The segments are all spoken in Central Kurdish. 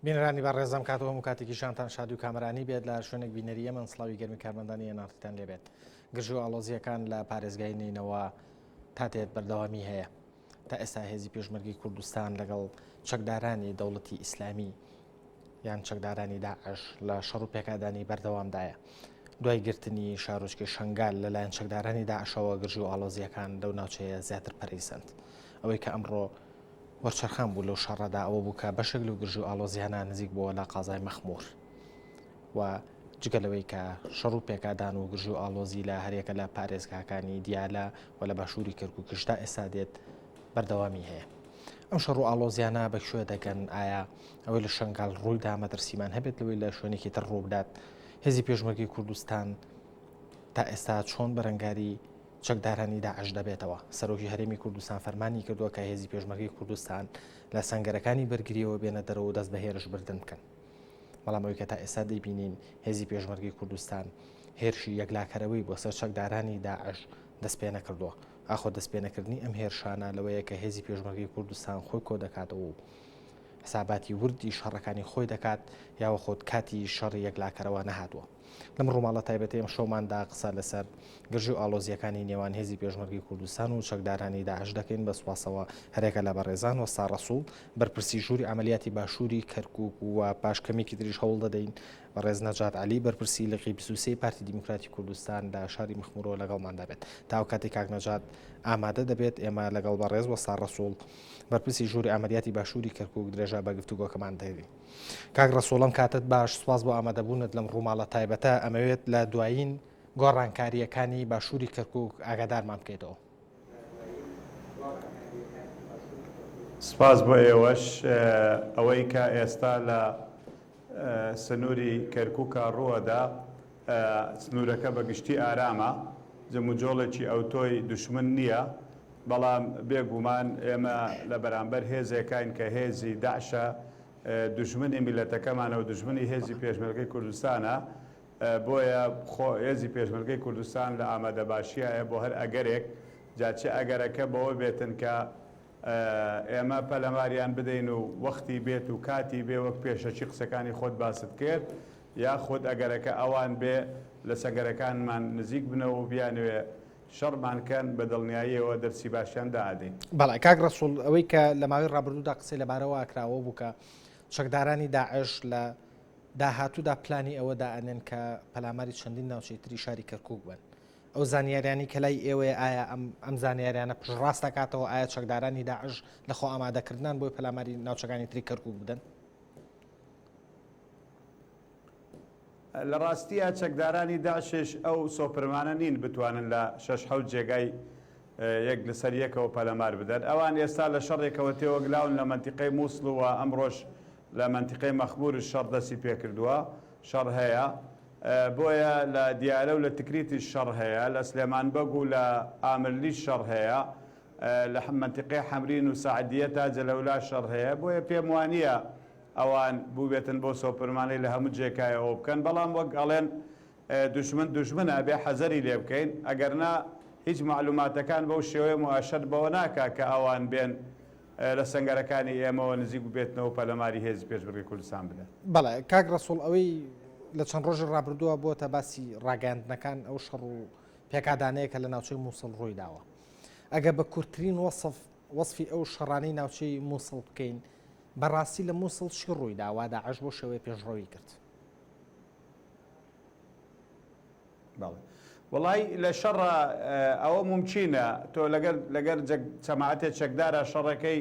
بینەرانی بەڕێزم کاتەوە هەموو کاتێکی ژیانتان شاد و کامەرانی بێت لە شوێنێک بینەری ئێمەن سڵاوی گەرمی کارمەندانی ئێناڕتیتان لێبێت گرژی و ئاڵۆزییەکان لە پارێزگای نەینەوا تا دێت بەردەوامی هەیە تا ئێستا هێزی پێشمەرگەی کوردستان لەگەڵ چەکدارانی دەوڵەتی ئیسلامی یان چەکدارانی داعش لە شەڕ و پێکادانی بەردەوامدایە. دوای گرتنی شارۆچکەی شنگال لەلایەن چەکدارانی داعشەوە گرژی و ئاڵۆزییەکان لەو ناوچەیە زیاتر پەرەی سەند. ئەوەی کە ئەمڕۆ وەرچەرخان بوو لەو شەڕەدا ئەوە بوو کە بەشێک لەو گرژی و ئاڵۆزیانە نزیک بووە لە قازای مەخمور و جگە لەوەی کە شەڕ و پێکادان و گرژی و ئاڵۆزی لە هەریەکە لە پارێزگاکانی دیالە و لە باشووری کەرکووکیش تا ئێستا دێت بەردەوامی هەیە. ئەم شەڕ و ئاڵۆزیانە بە کوێ دەگەن؟ ئایا ئەوەی لە شنگال ڕوویدا مەترسیمان هەبێت لەوەی لە شوێنێکی تر ڕووبدات؟ هێزی پێشمەرگەی کوردستان تا ئێستا چۆن بەرەنگاری چەکدارانی داعش دەبێتەوە؟ سەرۆکی هەرێمی کوردستان فەرمانی کردووە کە هێزی پێشمەرگەی کوردستان لە سەنگەرەکانی بەرگریەوە بێنە دەرەوە و دەست بە هێرشبردن بکەن. بەڵام ئەوەی کە تا ئێستا دەیبینین هێزی پێشمەرگەی کوردستان هێرشی یەکلاکەرەوەی بۆ سەر چەکدارانی داعش دەست پێ نەکردووە. ئاخۆ دەست پێنەکردنی ئەم هێرشانە لەوەیە کە هێزی پێشمەرگەی کوردستان خۆی کۆ دەکاتەوە و حساباتی وردی شەڕەکانی خۆی دەکات یاوەخۆد کاتی شەڕی یەکلاکەرەوە نەهاتووە. لەم ڕووماڵە تایبەتەی ئەمشەوماندا قسە لەسەر گرژی و ئاڵۆزییەکانی نێوان هێزی پێشمەرگەی کوردستان و چەکدارانی داعش دەکەین بە سوپاسەوە هەرێکە لە بەڕێزان وەستا ڕەسوڵ بەرپرسی ژووری عەمەلیاتی باشووری کەرکوک و پاش کەمێکی تریش هەوڵ دەدەین بەڕێز نەجات عەلی بەرپرسی لقی 23 پارتی دیموکراتی کوردستان لە شاری مەخمورەوە لەگەڵماندا بێت تا ئەو کاتێک کاک نەجات ئامادە دەبێت ئێمە لەگەڵ بەڕێز وەستا ڕەسوڵ بەرپرسی ژووری عەمەلیاتی باشووری کەرکوک درێژە بە گفتوگۆکەمان دەدەین. کاک ڕەسوڵ ئەم کاتەت باش، سوپاس بۆ ئامادەبوونت لەم ڕووماڵە تایبەتە، ئەمەوێت لە دوایین گۆڕانکارییەکانی باشووری کەرکووک ئاگادارمان بکەیتەوە. سوپاس بۆ ئێوەش. ئەوەی کە ئێستا لە سنووری کەرکووکا ڕووئەدا، سنوورەکە بە گشتی ئارامە، جموجۆڵێکی ئەوتۆی دوشمن نییە، بەڵام بێ گومان ئێمە لە بەرامبەر هێزێکاین کە هێزی دەعشە، دوژمنی میللەتەکەمانە و دوژمنی هێزی پێشمەرگەی کوردستانە، بۆیە خۆ هێزی پێشمەرگەی کوردستان لە ئامادەباشیایە بۆ هەر ئەگەرێک، جا چ ئەگەرەکە بەوە بێتن کە ئێمە پەلەماریان بدەین و وەختی بێت و کاتی بێ وەک پێشەکی قسەکانی خۆت باست کرد، یاخود ئەگەرەکە ئەوان بێ لە سەنگەرەکانمان نزیک بنەوە و بیانەوێ شەڕمان کەن بە دڵنیاییەوە دەرسی باشیان دائەدەین. بەڵێ کاک ڕەسوڵ، ئەوەی کە لە ماوەی ڕابردوودا قسەی لەبارەوە کرا ئەوە بوو کە چەکدارانی داعش لە داهاتوودا پلانی ئەوە دائەنێن کە پەلاماری چەندین ناوچەی تری شاری کەرکووک بەن. ئەو زانیاریانەی کە لای ئێوەیە ئایا ئەم ئەم زانیاریانە پشتڕاست دەکاتەوە؟ ئایا چەکدارانی داعش لە خۆ ئامادەکردنان بۆی پەلاماری ناوچەکانی تری کەرکووک بدەن؟ لە ڕاستیا چەکدارانی داعشش ئەو سۆپرمانە نین بتوانن لە شەش حەوت جێگای یەک لەسەر یەکەوە پەلەمار بدەن. ئەوان ئێستا لە شەڕێکەوە تێوەگلاون لە مەنتیقەی موسڵ و ئەمڕۆش لە مەنتیقەی مەخمورش شەڕ دەستی پێکردووە، شەڕ هەیە. بۆیە لە دیالە و لە تکریتیش شەڕ هەیە، لە سلێمان بەگ و لە ئامرلیش شەڕ هەیە، لە مەنتیقەی حەمرین و سەعدیە تا جەلەولا شەڕ هەیە. بۆیە پێم وانییە ئەوان بووبێتن بەو سۆپرمانەی لە هەموو جێکایە ئەوە بکەن، بەڵام وەک ئەڵێن دوژمن دوژمنە ئەبێ حەزەری لێ بکەین، ئەگەرنا هیچ مەعلوماتەکان بەو شێوەیە موئەشەر بەوە ناکا کە ئەوان بێن لە سەنگەرەکانی ئێمەوە نزیک ببێتنەوە و پەلەماری هێزی پێشمەرگەی کوردستان بدەن. بەڵێ کاک ڕەسوڵ ئەوەی لە چەند ڕۆژی ڕابردووە بۆتە باسی ڕاگەیاندنەکان ئەو شەڕ و پێکادانەیە کە لە ناوچەی مووسڵ ڕووی داوە. ئەگەر بە کورتترین وەسف وەسفی ئەو شەڕانەی ناوچەی مووسڵ بکەین بەڕاستی لە مووسڵ چی ڕوویدا وا داعش بەو شێوەیە پێشڕەوی کرد؟ بەڵێ وەڵای لە شەڕا ئەوە مومکینە تۆ لەگەر لەگەر جەماعەتێ چەکدارا شەڕەکەی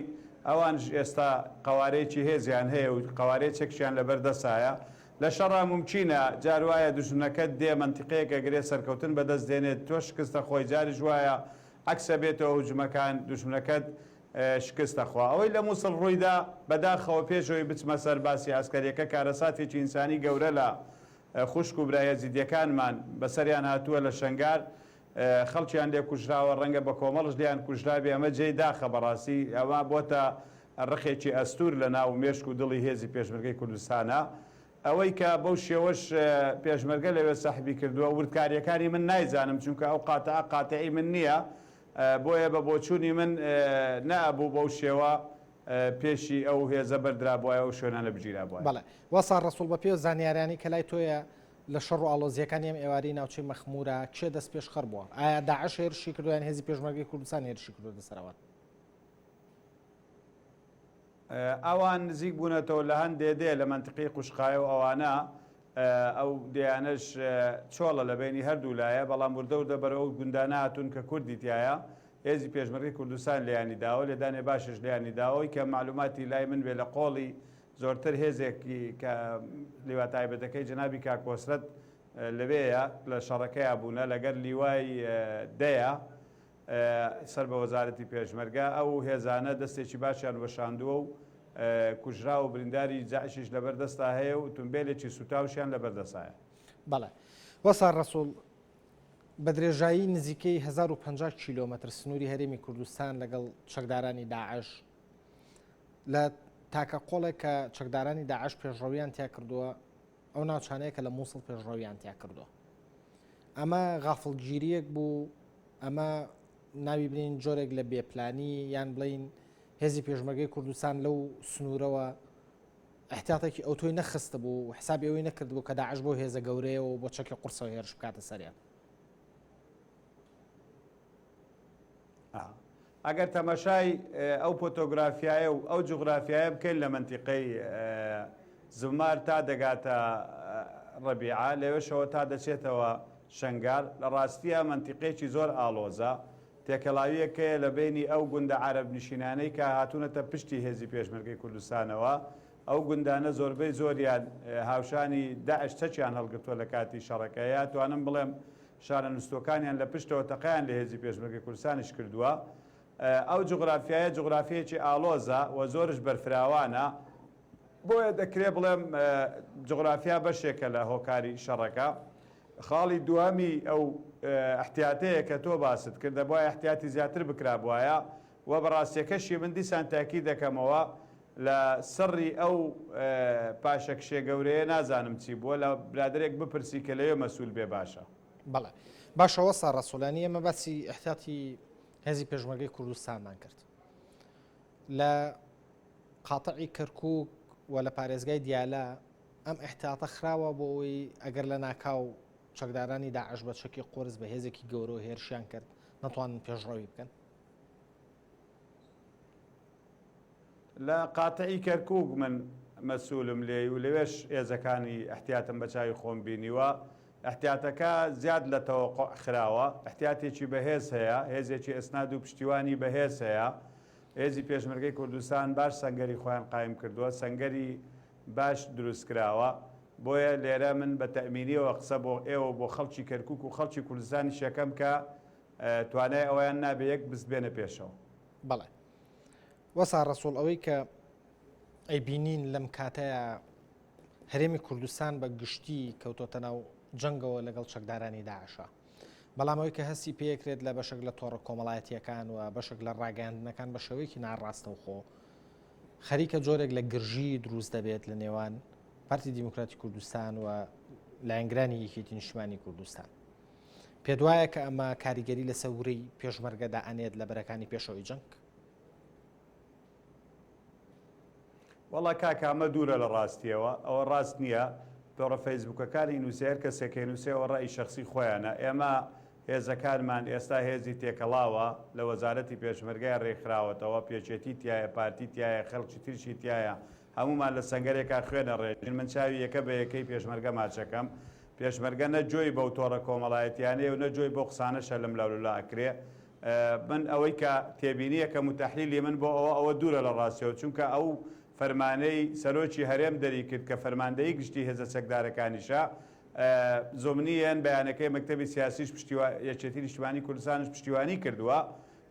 ئەوانش ئێستا قەوارەیەکی هێزیان هەیە و قەوارەی چەکشیان لەبەر دەسایە لە شەڕا مومکینە جار وایە دوژمنەکەت دێ مەنتیقەیەک ئەگرێ سەرکەوتن بەدەست دێنێت تۆ شکست ئەخۆی جاریش وایە عەکسە بێتەوە هوجومەکان دوژمنەکەت شکست ئەخوا. ئەوەی لە موسڵ ڕوویدا، بەداخەوە پێش ئەوەی بچمە سەر باسی عەسکەریەکە کارەساتێکی ئینسانی گەورە لە خوشک و برا یەزیدیەکانمان بەسەریان هاتووە لە شەنگال خەڵکیان لێ کوژراوە ڕەنگە بە کۆمەڵش لێیان کوژرابێ ئەمە جێی داخە بەڕاستی ئەمە بۆتە ڕقێکی ئەستوور لە ناو مێشک و دڵی هێزی پێشمەرگەی کوردستانا ئەوەی کە بەو شێوەش پێشمەرگە لەوێ سەحبی کردووە وردکاریەکانی من نایزانم چونکە ئەو قاتعە قاتعی من نییە بۆیە بە بۆچوونی من نەئەبوو بەو شێوە. پێشی ئەو هێزە بەردرابوایە ئەو شوێنانە بگیرابوایە. بەڵێ وەستا ڕەسوڵ بە پێ زانیارانی کە لای تۆیە لە شەڕ و ئاڵۆزییەکانی ئەم ئێوارەی ناوچەی مەخموورە کێ دەستپێشخەر بووە؟ ئایا داعش هێرشی کردووە یان هێزی پێشمەرگەی کوردستان هێرشی کردووەتە سەر ئەوان؟ ئەوان نزیک بوونەتەوە لە هەندێ دێ لە مەنتیقەی قوشقایە و ئەوانە، ئەو دێیانەش چۆڵە لە بەینی هەردوو لایە، بەڵام وردە وردە بەرەو ئەو گوندانە هاتوون کە کوردی تیایە، هێزی پێشمەرگەی کوردستان لێیانی داوە، لێدانێ باشیش لێیانی داوە، ئەوەی کە مەعلوماتی لای من بێ لە قۆڵی زۆرتر هێزێکی کە لیوا تایبەتەکەی جەنابی کاک کۆسرەت لەوێیە لە شەڕەکەیا بوونە لەگەر لیوای دەیە سەر بە وەزارەتی پێشمەرگە، ئەو هێزانە دەستێکی باشیان وەشاندووە و کوژراو و برینداری جەعشیش لەبەر دەستا هەیە و ئوتومبێلێکی سووتاوشیان لەبەر دەسایە. بەڵێ وەستا ڕەسوڵ، بە درێژایی نزیکەی 1050 کیلۆمەتر سنووری هەرێمی کوردستان لەگەڵ چەکدارانی داعش لە تاکە قۆڵێک کە چەکدارانی داعش پێشڕەویان تیا کردووە ئەو ناوچانەیە کە لە مووسڵ پێشڕەویان تیا کردووە. ئەمە غافڵگیرییەک بوو، ئەمە ناوی بنین جۆرێک لە بێپلانی یان بڵین هێزی پێشمەرگەی کوردستان لەو سنوورەوە احتیاطێکی ئەوتۆی نەخستبوو و حسابی ئەوەی نەکردبوو کە داعش بۆ هێزە گەورەیەوە بۆ چەکی قورسەوە هێرش بکاتە سەریان. ئەگەر تەمەشای ئەو پۆتۆگرافیایە و ئەو جوغرافیایە بکەین لە مەنتیقەی زمار تا دەگاتە ڕەبیعە، لەوێشەوە تا دەچێتەوە شەنگال، لە ڕاستییا مەنتیقەیەکی زۆر ئاڵۆزە، تێکەڵاوییەک هەیە لە بەینی ئەو گوندە عەرەب نشینانەی کە هاتوونەتە پشتی هێزی پێشمەرگەی کوردستانەوە، ئەو گوندانە زۆربەی زۆریان هاوشانی داعش چەکیان هەڵگرتووە لە کاتی شەڕەکەیا، توانم بڵێم شانە نوستووەکانیان لە پشتەوە تەقەیان لە هێزی پێشمەرگەی کوردستانیش کردووە. ئەو جوغرافیایە جوغرافییەکی ئاڵۆزە و زۆرش بەرفراوانە، بۆیە دەکرێ بڵێم جوغرافیا بەشێکە لە هۆکاری شەڕەکە. خاڵی دووهەمی ئەو ئیحتیاتەیە کە تۆ باست کرد، دەبوایە ئیحتیاتی زیاتر بکرابوایە و بە ڕاستییەکەشی من دیسان تاکید دەکەمەوە لە سڕی ئەو پاشەکشێ گەورەیە نازانم چی بووە، لە برادەرێک بپرسی کە لەوێ مەسول بێ باشە. بەڵێ باشە وەستا ڕەسوڵ، یانی ئێمە باسی ئیحتیاتی هێزی پێشمەرگەی کوردستانمان کرد لە قاتعی کەرکوک و لە پارێزگای دیالە، ئەم ئیحتیاتە خراوە بۆ ئەوەی ئەگەر لە ناکاو چەکدارانی داعش بە چەکی قورس بە هێزێکی گەورەوە هێرشیان کرد نەتوانن پێشڕەوی بکەن. لە قاتعی کەرکوک من مەسولم لێی و لەوێش هێزەکانی ئیحتیاتم بە چاوی خۆم بینیوە. ئیحتیاتەکە زیاد لە تەوەقوع خراوە. ئیحتیاتێکی بەهێز هەیە، هێزێکی ئیسناد و پشتیوانی بەهێز هەیە. هێزی پێشمەرگەی کوردستان باش سەنگەری خۆیان قایم کردووە، سەنگەری باش دروست کراوە. بۆیە لێرە من بە تەئمینیەوە قسە بۆ ئێوە و بۆ خەڵکی کەرکوک و خەڵکی کوردستانیش ئەکەم کە توانای ئەوەیان نابێ یەک بست بێنە پێشەوە. بەڵێ وەسا ڕەسوڵ ئەوەی کە ئەیبینین لەم کاتەیە هەرێمی کوردستان بە گشتی کەوتۆتە ناو جەنگەوە لەگەڵ چەکدارانی داعشە بەڵام ئەوەی کە هەستی پێکرێت لە بەشێک لە تۆڕە کۆمەڵایەتیەکان و بەشێک لە ڕاگەاندنەکان بە شێوەیەکی ناڕاستەوخۆ خەریکە جۆرێک لە گرژی دروست دەبێت لە نێوان پارتی دیموکراتی کوردستان و لایەنگرانی یەکێتی نیشتمانی کوردستان پێت وایە کە ئەمە کاریگەری لەسەر ورەی پێشمەرگە دائەنێت لە بەرەکانی پێشەوەی جەنگ؟ وەڵا کاکە ئەمە دوورە لە ڕاستیەوە ئەوە ڕاست نییە تۆڕە فەیسبوکەکانی نووسێ هەر کەسێک هەینووسێ ئەوە ڕەئی شەخسی خۆیانە ئێمە هێزەکانمان ئێستا هێزی تێکەڵاوە لە وەزارەتی پێشمەرگای ڕێکخراوەتەوە پێچێتی تایە پارتی تایە خەڵکی ترشی تایە هەموومان لە سەنگەرێکا خوێن ئەڕێژین، من چاوی یەکە بە یەکەی پێشمەرگە ماچەکەم، پێشمەرگە نە جۆی بەو تۆڕە کۆمەڵایەتیانەیە و نە جۆی بەو قسانەشە لەم لاولولا ئەکرێ، من ئەوەی کە تێبینیەکەم و تەحلیلی من بۆ ئەوە ئەوە دوورە لە ڕاستیەوە، چونکە ئەو فەرمانەی سەرۆکی هەرێم دەریکرد کە فەرماندەیی گشتی هێزە چەکدارەکانیشە زمنیەن بەیانەکەی مەکتەبی سیاسیش پشتیوا یەکێتی نیشتمانی کوردستانش پشتیوانی کردووە،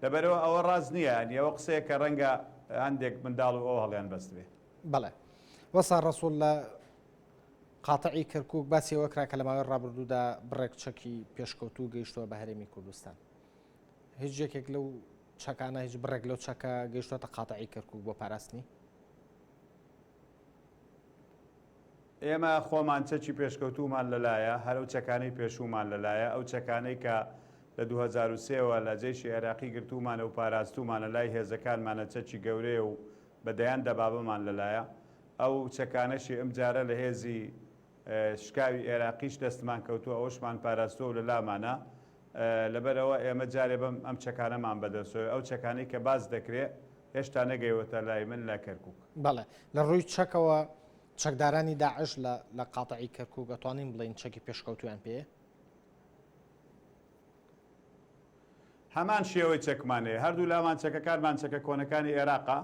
لەبەرئەوە ئەوە ڕاست نییە، یانی ئەوە قسەیەکە ڕەنگە هەندێک منداڵ و ئەو هەڵیان بەستبێ. بەڵێ وەستا ڕەسوڵ لە قاتعی کەرکوک باسی ئەوە کرا کە لە ماوەی ڕابردوودا بڕێک چەکی پێشکەوتوو گەیشتووە بە هەرێمی کوردستان. هیچ یەکێک لەو چەکانە هیچ بڕێک لەو چەکە گەیشتووەتە قاتعی کەرکوک بۆ پاراستنی؟ ئێمە خۆمان چەکی پێشکەوتوومان لەلایە، هەر ئەو چەکانەی پێشوومان لەلایە، ئەو چەکانەی کە لە 2003 وە لە جەیشی عێراقی گرتوومانە و پاراستوومانە لای هێزەکانمانە چەکی گەورەیە و بە دەیان دەبابەمان لەلایە. ئەو چەکانەشی ئەمجارە لە هێزی شکاوی ئێراقیش دەستمان کەوتووە ئەوەشمان پاراستووە و لەلامانە. لەبەرئەوە ئێمە جارێ بەم ئەم چەکانەمان بەدەستەوەیە. ئەو چەکانەی کە باس دەکرێ هێشتا نەگەیوەتە لای من لە کەرکووک. بەڵێ. لە ڕووی چەکەوە چەکدارانی داعش لە لە قاتعی کەرکووک ئەتوانین بڵێین چەکی پێشکەوتوویان پێیە؟ هەمان شێوەی چەکمان هەیە. هەردوو لامان چەکەکانمان چەکە کۆنەکانی ئێراقە.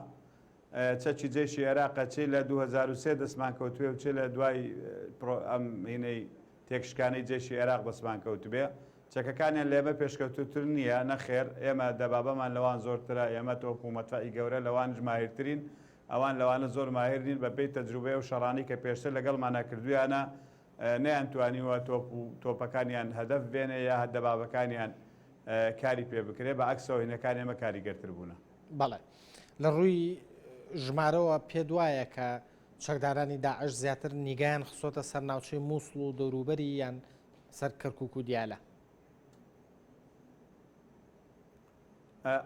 چەکی جەیشی ئێراقە چ لە 2003 دەستمان کەوتبێ و چ لە دوای ئەم هینەی تێکشکانەی جەیشی ئێراق دەستمان کەوتبێ. چەکەکانیان لە ئێمە پێشکەوتووتر نییە، نەخێر، ئێمە دەبابەمان لەوان زۆرترە، ئێمە تۆپ و مەدفەعی گەورە لەوانیش ماهیرترین، ئەوان لەوانە زۆر ماهیر نین، بەپێی تەجروبەی ئەو شەڕانەی کە پێشتر لەگەڵمانا کردوویانە، نەیانتوانیوە تۆپ و تۆپەکانیان هەدەف بێنێ یا دەبابەکانیان کاری پێ بکرێ، بە عەکسەوە هینەکانی ئێمە کاریگەرتر بوونە. بەڵێ. لە ڕووی ژمارەوە پێت وایە کە چەکدارانی داعش زیاتر نیگایان خستۆتە سەر ناوچەی مووسڵ و دەوروبەری یان سەر کەرکووک و دیالە؟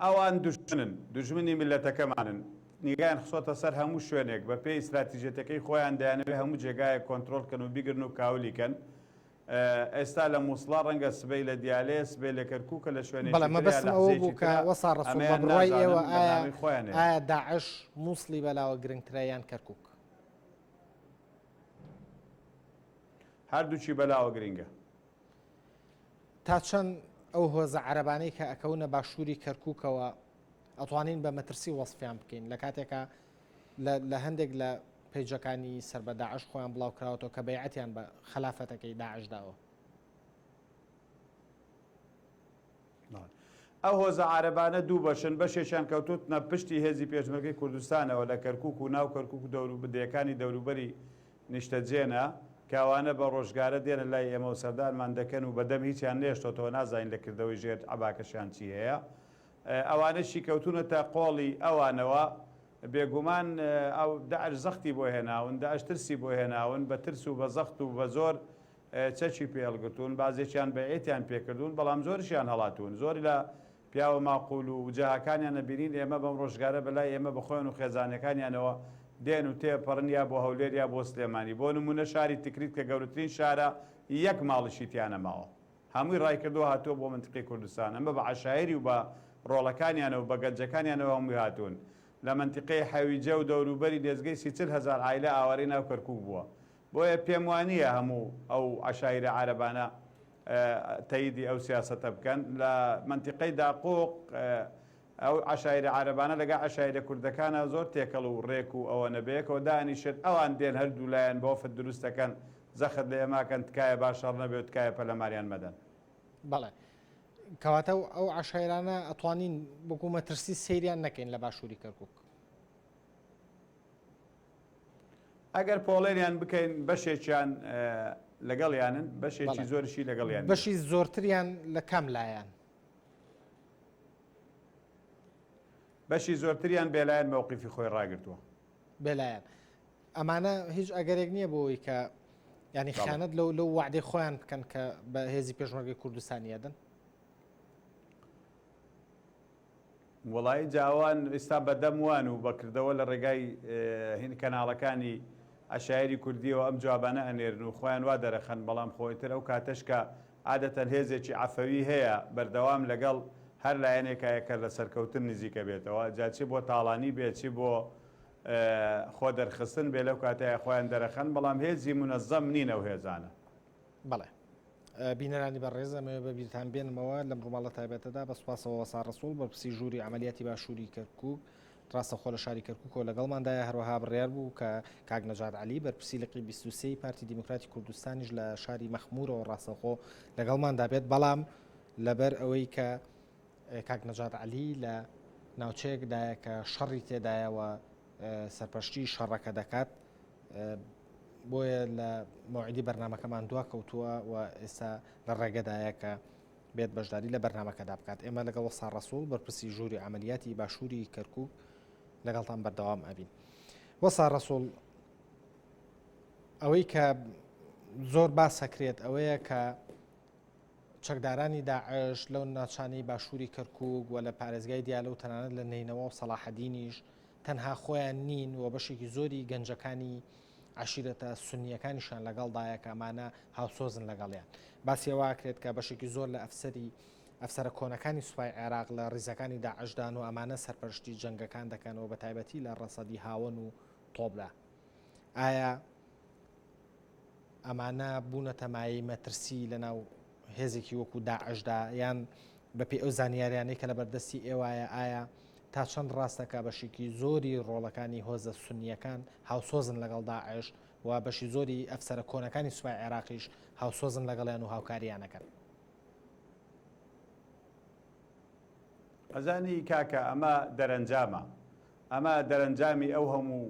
ئەوان دوژمنن، دوژمنی میللەتەکەمانن، نیگایان خستۆتە سەر هەموو شوێنێک، بە پێی ستراتیژیەتەکەی خۆیان دەیانەوێت هەموو جێگایەک کۆنترۆڵ کەن و بیگرن و کاولی کەن. ئێستا لە موسڵە، ڕەنگە سبەی لە دیالەیە، سبەی لە کەرکوکە، لە شوێنێکی بەڵێ ترە یا مەبەستم ئەوە بوو لەحزەیەکی کە ترە، وەسا ڕەسوڵ بە ئەمەیان بڕوای نازانم، ئێوە ئایا بەرنامەی خۆیان هەیە. ئایا داعش موسڵی بەلاوە گرنگترە یان کەرکوک؟ هەردووکی بەلاوە گرنگە. تا چەند ئەو هۆزە عەرەبانەی کە ئەکەونە باشووری کەرکووکەوە ئەتوانین بە مەترسی وەسفیان بکەین لە کاتێکا لە هەندێک لە پەیجەکانی سەر بە داعش خۆیان بڵاو کراوەتەوە کە بەیعەتیان بە خەلافەتەکەی داعش داوە. ئەو هۆزە عارەبانە دوو بەشن، بەشێکیان کەوتووتنە پشتی هێزی پێشمەرگەی کوردستانەوە لە کەرکووک و ناو کەرکووک و دەوروبدێکانی دەوروبەری نیشتەجێنە، کە ئەوانە بە ڕۆژگارە دێنە لای ئێمە و سەردانمان دەکەن و بە دەم هیچیان نەهێشتۆتەوە نازانین لە کردەوەی ژێر عەباکەشیان چی هەیە. ئەوانەشی کەوتوونەتە قۆڵی ئەوانەوە بێگومان ئەو داعش زەختی بۆ هێناون، داعش ترسی بۆ هێناون، بە ترس و بە زەخت و بە زۆر چەکی پێ هەڵگرتوون، بازێکیان بەیعەتیان پێ کردوون، بەڵام زۆریشیان هەڵاتوون. زۆری لە پیاوە ماقوول و وجاهەکانیان ئەبینین، ئێمە بەم ڕۆژگارە بە لای ئێمە بە خۆیان و خێزانەکانیانەوە دێن و تێپەڕن یا بۆ هەولێر یا بۆ سلێمانی. بۆ نموونە شاری تکریت کە گەورەترین شارە یەک ماڵیشی تیا نەماوە. هەمووی ڕایکردووە هاتووە بۆ مەنتیقەی کوردستان. ئەمە بە عەشایری و بە ڕۆڵەکانیانەوە و بە گەنجەکانیانەوە هەمووی هاتوون. لە مەنتیقەی حەویجە و دەوروبەری نێزگەی سی 40 هەزار عایلە ئاوارەی ناو کەرکووک بووە. بۆیە پێم وانییە هەموو ئەو عەشایرە عەرەبانە تەیدی ئەو سیاسەتە بکەن. لە مەنتیقەی داقوق ئەو عەشایرە عەرەبانە لەگەڵ عەشایرە کوردەکانا زۆر تێکەڵ و ڕێک و ئەوەنە بەیەکەوە دانیشن، ئەوان دێن هەردوو لایەن بە وەفد دروست دەکەن، زەخت لە ئێمە ئەکەن تکایە با شەڕ نەبێ و تکایە پەلەماریان مەدەن. بەڵێ. کەواتە ئەو عەشایرانە ئەتوانین وەکوو مەترسی سەیریان نەکەین لە باشووری کەرکووک. ئەگەر پۆڵێنیان بکەین بەشێکیان لەگەڵیانن بەشێکی زۆرشی لەگەڵیان بەشی زۆرتریان لە کام لایەن؟ بەشی زۆرتریان بێلایەن مەوقیفی خۆی ڕاگرتووە. بێلایەن ئەمانە هیچ ئەگەرێک نییە بۆ ئەوەی کە ینی خیانەت لەو لەو وعدەی خۆیان بکەن کە بە هێزی پێشمەرگەی کوردستانی ئەدەن؟ وەڵایی جا ئەوان ئیستا بە دەم وان و بە کردەوە لە ڕێگای هین کەناڵەکانی عەشایری کوردیەوە ئەم جوابانە ئەنێرن و خۆیان وا دەرەخەن بەڵام خۆ ئیتر ئەو کاتەش کە عادەتەن هێزێکی عەفەوی هەیە بەردەوام لەگەڵ هەر لایەنێکایە کە لە سەرکەوتن نزیکە بێتەوە جا چ بۆ تاڵانی بێ چ بۆ خۆ دەرخستن بێ لەو کاتەیە خۆیان دەرەخەن بەڵام هێزی مونەزەم نین ئەو هێزانە. بەڵێ. بینەرانی بەڕێز ئەمەوێ بە بیرتان بێنمەوە لەم ڕووماڵە تایبەتەدا بە سوپاسەوە وەسا ڕەسوڵ بەرپرسی ژووری عەمەلیاتی باشووری کەرکووک ڕاستەوخۆ لە شاری کەرکووکەوە لەگەڵماندایە هەروەها بڕیار بوو کە کاک نەجات عەلی بەرپرسی لقی 23 ی پارتی دیموکراتی کوردستانیش لە شاری مەخموورەوە ڕاستەوخۆ لەگەڵماندا بێت بەڵام لەبەر ئەوەی کە کاک نەجات عەلی لە ناوچەیەکدایە کە شەڕی تێدایە و سەرپەرشتی شەڕەکە دەکات بۆیە لە مەوعیدی بەرنامەکەمان دوا کەوتووە و ئێستا لە ڕێگەدایە کە بێت بەشداری لە بەرنامەکەدا بکات ئێمە لەگەڵ وەستا ڕەسوڵ بەرپرسی ژووری عملیاتی باشووری کەرکک لەگەڵتان بەردەوام ئەبین وەسا ڕەسوڵ ئەوەی کە زۆر باسەکرێت ئەوەیە کە چەکدارانی داعش لەو ناچانەی باشووری کەرکک و لە پارێزگای دیالە و تەنانەت لە نەینەوە و سەڵاحەدینیش. تەنها خۆیان نین و بەشێکی زۆری گەنجەکانی عەشیرەتە سونییەکانیشیان لەگەڵدایە کە ئەمانە هاوسۆزن لەگەڵیان. باسی ئەوە ئەکرێت کە بەشێکی زۆر لە ئەفسەری ئەفسەرە کۆنەکانی سوپای عێراق لە ڕیزەکانی داعشدان و ئەمانە سەرپەرشتی جەنگەکان دەکەن و بەتایبەتی لە ڕەسەدی هاوەن و تۆپدا. ئایا ئەمانە بوونەتە مایەی مەترسی لەناو هێزێکی وەکو داعشدا یان بەپێی ئەو زانیاریانەی کە لەبەردەستی ئێوایە ئایا تا چەند ڕاستە کە بەشێکی زۆری ڕۆڵەکانی هۆزە سونییەکان هاوسۆزن لەگەڵ داعش و بەشی زۆری ئەفسەرە کۆنەکانی سوپای عێراقیش هاوسۆزن لەگەڵیان و هاوکاریان ئەکەن؟ ئەزانی کاکە ئەمە دەرەنجامە. ئەمە دەرەنجامی ئەو هەموو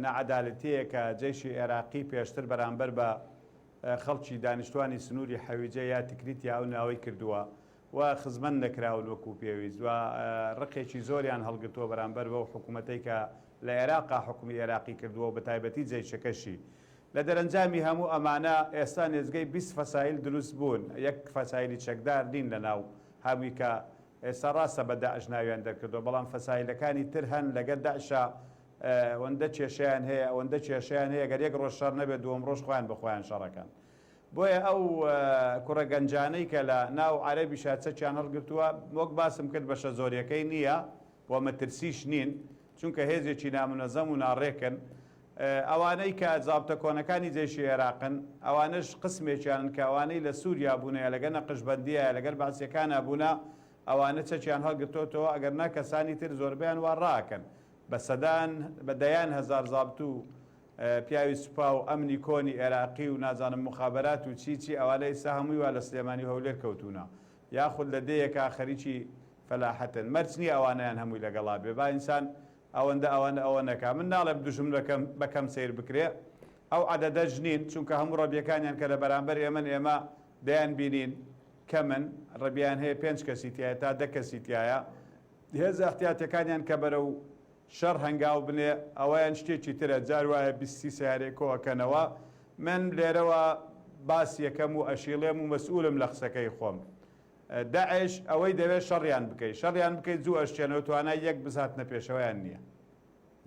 ناعەدالەتیەیە کە جەیشی ئێراقی پێشتر بەرامبەر بە خەڵکی دانیشتوانی سنووری حەویجە یا تکریت یا ئەو ناوەی کردووە و خزمەت نەکراون وەکو پێویست و ڕقێکی زۆریان هەڵگرتووە بەرامبەر بەو حکوومەتەی کە لە ئێراقا حوکمی ئێراقی کردووە و بەتایبەتی جەیشەکەشی. لە دەرەنجامی هەموو ئەمانە ئێستا نێزگەی 20 فەسایل دروست بوون، یەک فەسایلی چەکدار نین لەناو هەمووی کە ئێستا ڕاستە بە داعش ناویان دەرکردووە بەڵام فەسایلەکانی تر هەن لەگەر داعشا ئەوەندە کێشەیان هەیە ئەوەندە کێشەیان هەیە گەر یەک ڕۆژ شەڕ نەبێت دووەم ڕۆژ خۆیان بە خۆیان شەڕەکەن. بۆیە ئەو کوڕە گەنجانەی کە لە ناو عەرەبیشا چەکیان هەڵگرتووە وەک باسم کرد بەشە زۆریەکەی نییە و مەترسیش نین چونکە هێزێکی نامونەزەم و ناڕێکن ئەوانەی کە زابتە کۆنەکانی جەیشی ئێراقن ئەوانەش قسمێکیانن کە ئەوانەی لە سوریا بوونە یا لەگەر نەقشبەندیە یا لەگەر بەعسیەکانا بوونە ئەوانە چەکیان هەڵگرتۆتەوە ئەگەر نا کەسانی تر زۆربەیان وا ڕاکەن بە سەدان بە دەیان هەزار زابت و پیاوی سوپا و ئەمنی کۆنی ئێراقی و نازانم موخابەرات و چی چی ئەوانە ئیستا هەمووی وا لە سلێمانی و هەولێر کەوتوونە یاخود لە دێیەکا خەریکی فەلاحەتن مەرج نیە ئەوانەیان هەمووی لەگەڵا بێ با ئینسان ئەوەندە ئەوەندە ئەوە نەکا من ناڵێم دوژمن بەکەم بەکەم سەیر بکرێ ئەو عەدەدەش نین چونکە هەموو ڕەبیەکانیان کە لە بەرامبەر ئێمەن ئێمە دەیان بینین کەمن ڕەبیان هەیە پێنج کەسی تایە تا دە کەسی تایە هێزە احتیاتەکانیان کە بەرەو شەڕ هەنگاو بنێ ئەوەیان شتێکی ترە جار وایە 20 سی سەیارەی کۆ ئەکەنەوە من لێرەوە باس یەکەم و ئەشیڵێم و مەسئولم لە قسەکەی خۆم داعش ئەوەی دەوێت شەڕیان بکەی شەڕیان بکەی زوو ئەشچێنەوە توانای یەک بز هاتنە پێشەوەیان نییە.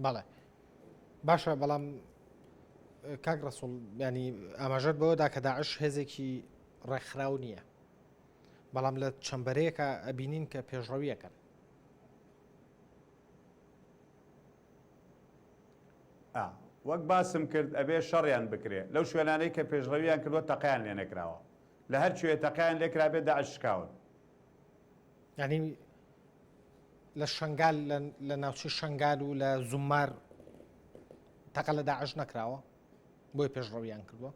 بەڵێ باشە بەڵام کاک ڕەسوڵ ینی ئاماژەت بەوەدا کە داعش هێزێکی ڕێکخراو نییە بەڵام لە چەند بەرەیەکە ئەبینین کە پێشڕەویەکەن. ئا. وەک باسم کرد ئەبێ شەڕیان بکرێ. لەو شوێنانەی کە پێشڕەویان کردووە تەقەیان لێ نەکراوە. لە هەر کوێ تەقەیان لێ کرابێ داعش شکاون. یانی لە شەنگال لە ناوچەی شەنگال و لە زوممار تەقە لە داعش نەکراوە بۆی پێشڕەویان کردووە؟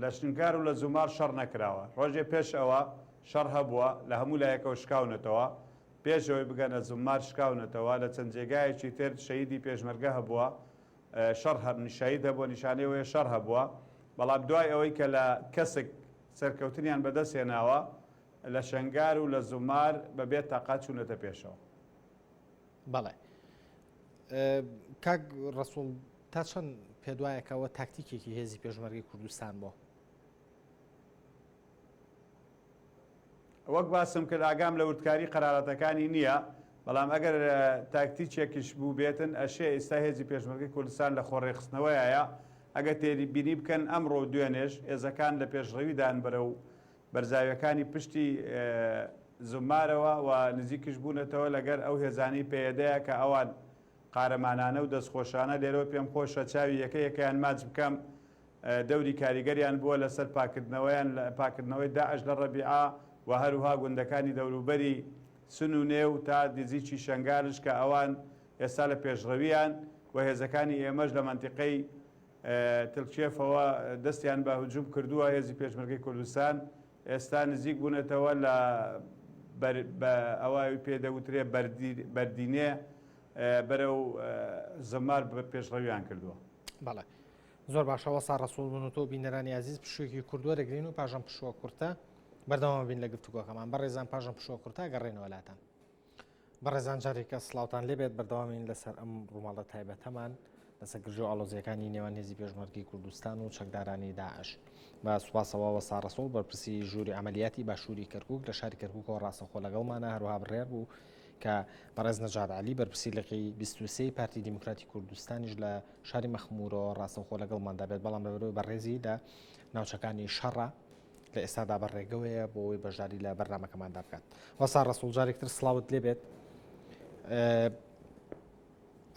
لە شنگار و لە زومار شەڕ نەکراوە. ڕۆژێ پێش ئەوە شەڕ هەبووە، لە هەموو لایەکەوە شکاونەتەوە. پێش ئەوەی بگەنە زومار شکاونەتەوە. لە چەند جێگایەکی تر شەهیدی پێشمەرگە هەبووە. شەڕ هەب، شەهید هەبووە، نیشانەی ئەوەیە شەڕ هەبووە. بەڵام دوای ئەوەی کە لە کەسک سەرکەوتنیان بەدەست هێناوە، لە شنگار و لە زومار بە بێ تەقە چوونەتە پێشەوە. بەڵێ. کاک ڕەسوڵ تا چەند پێت وایە کە ئەوە تاکتیکێکی هێزی پێشمەرگەی کوردستان بۆ؟ وەک باسم کرد ئاگام لە وردکاری قەراراتەکانی نییە، بەڵام ئەگەر تاکتیکێکیش بووبێتن ئەشێ ئیستا هێزی پێشمەرگەی کوردستان لە خۆڕێکخستنەوەیایە، ئەگەر تێبینی بکەن ئەمڕۆ و دوێنێش هێزەکان لە پێشڕەویدان بەرەو بەرزاویەکانی پشتی زوممارەوە و نزیکیش بوونەتەوە لەگەر ئەو هێزانەی پەیەدەیە کە ئەوان قارەمانانە و دەستخۆشانە لێرەوە پێم خۆشە چاوی یەکە یەکەیان ماچ بکەم دەوری کاریگەریان بووە لەسەر پاکردنەوەیان پاکردنەوەی داعش لە ڕەبیعە و هەروها گوندەکانی دەوروبەری سنونێ و تا نزیکی شەنگالش کە ئەوان ئێستا لە پێشڕەویان و هێزەکانی ئێمەش لە مەنتیقەی تلکێفەوە دەستیان بە هجوم کردووە هێزی پێشمەرگەی کوردستان ئێستا نزیک بوونەتەوە لە بە ئەوە پێ دەوترێ بەردینێ بەرەو زمار پێشڕەویان کردووە. بەڵێ زۆر باشە وەسا ڕەسوڵ من و تۆ بینەرانی ئازیز پشوویەکی کورت وەرەگرین و پاشان پشووە کورتە بەردەوام بین لە گفتوگۆکەمان بەڕێزان پاشان پشووە کورتە گەڕێنەوە لاتان. بەڕێزان جارێکە سڵاوتان لێبێت بەردەوامین لەسەر ئەم ڕووماڵە تایبەتەمان لەسەر گرژی و ئاڵۆزیەکانی نێوان هێزی پێشمەرگەی کوردستان و چەکدارانی داعش بە سوپاسەوە وەستا ڕەسوڵ بەرپرسی ژووری عملیاتی باشووری کەرکک لە شاری کەرککەوە ڕاستەخۆ لەگەڵمانە هەروها بڕێر بوو. کە بەڕێز نەجات عەلی بەرپرسی لقی 23 پارتی دیموکراتی کوردستانیش لە شاری مەخمورەوە ڕاستەوخۆ لەگەڵماندا بێت، بەڵام لەبەرەوەی بەڕێزی لە ناوچەکانی شەڕە لە ئێستادا بە ڕێگەوەیە بۆ ئەوەی بەشداری لە بەرنامەکەماندا بکات. وەسا ڕەسوڵ جارێکتر سڵاوت لێبێت.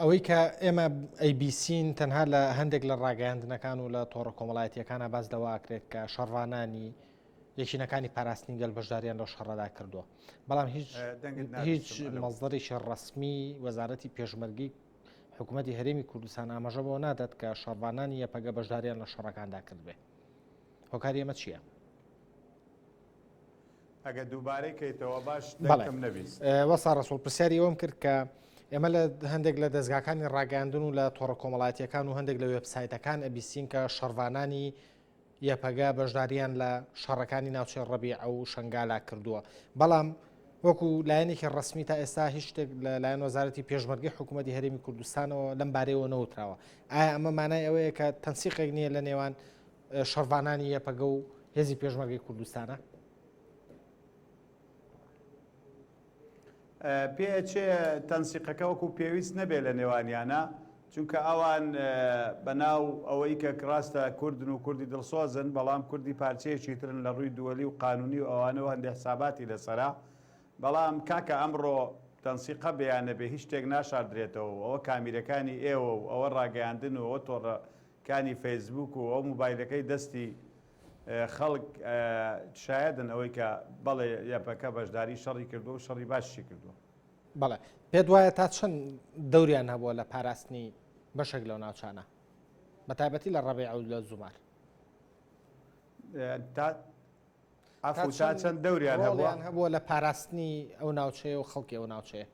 ئەوەی کە ئێمە ئەیبیسین تەنها لە هەندێک لە ڕاگەیاندنەکان و لە تۆڕە کۆمەڵایەتیەکانە باس لەوە ئەکرێت کە شەڕڤانانی یەکینەکانی پاراستنی گەل بەشداریان لەو شەڕەدا کردووە بەڵام هیچ هیچ مەزدەرێکی ڕسمی وەزارەتی پێشمەرگی حکوومەتی هەرێمی کوردستان ئاماژە بەوە نادات کە شەڕڤانانی یەپەگە بەشداریان لە شەڕەکاندا کردبێ هۆکاری ئەمە چییە؟ ئەگەر دووبارەی کەیتەوە باش دەنگتم نەبیست. وەستا ڕەسوڵ پرسیاری ئەوەم کرد کە ئێمە لە هەندێک لە دەزگاکانی ڕاگەیاندن و لە تۆڕە کۆمەڵایەتیەکان و هەندێک لە وێبسایتەکان ئەبیستین کە شەڕڤانانی یەپەگە بەشداریان لە شەڕەکانی ناوچەی ڕەبیعە و شەنگالا کردووە بەڵام وەکو لایەنێکی ڕسمی تا ئێستا هیچ شتێک لە لایەن وەزارەتی پێشمەرگەی حکوومەتی هەرێمی کوردستانەوە لەم بارەیەوە نەوتراوە ئایا ئەمە مانای ئەوەیە کە تەنسیقێک نییە لە نێوان شەڕڤانانی یەپەگە و هێزی پێشمەرگەی کوردستانە؟ پێئەچێ تەنسیقەکە وەکو پێویست نەبێ لە نێوانیانا، چونکە ئەوان بەناو ئەوەی کە ڕاستە کوردن و کوردی دڵسۆزن، بەڵام کوردی پارچەیەکی ترن لە ڕووی دووەلی و قانونی و ئەوانەوە هەندێ حساباتی لەسەرە، بەڵام کاکە ئەمڕۆ تەنسیق هەبێ یان نەبێ هیچ شتێک ناشاردرێتەوە و ئەوە کامیرەکانی ئێوە و ئەوە ڕاگەیاندن و ئەوە تۆڕە کانی فەیسبووک و ئەو موبایلەکەی دەستی خەڵک شایەدن ئەوەی کە بەڵێ یەپەکە بەشداری شەڕی کردووە و شەڕی باشیشی کردووە. بەڵێ پێت وایە تا چەند دەوریان هەبووە لە پاراستنی بەشێک لەو ناوچانە بە تایبەتی لە ڕەبیعە و لە زومار؟ تا عەفو تا چەند دەوریان هەبووە؟ هەبووە لە پاراستنی ئەو ناوچەیە و خەڵکی ئەو ناوچەیە؟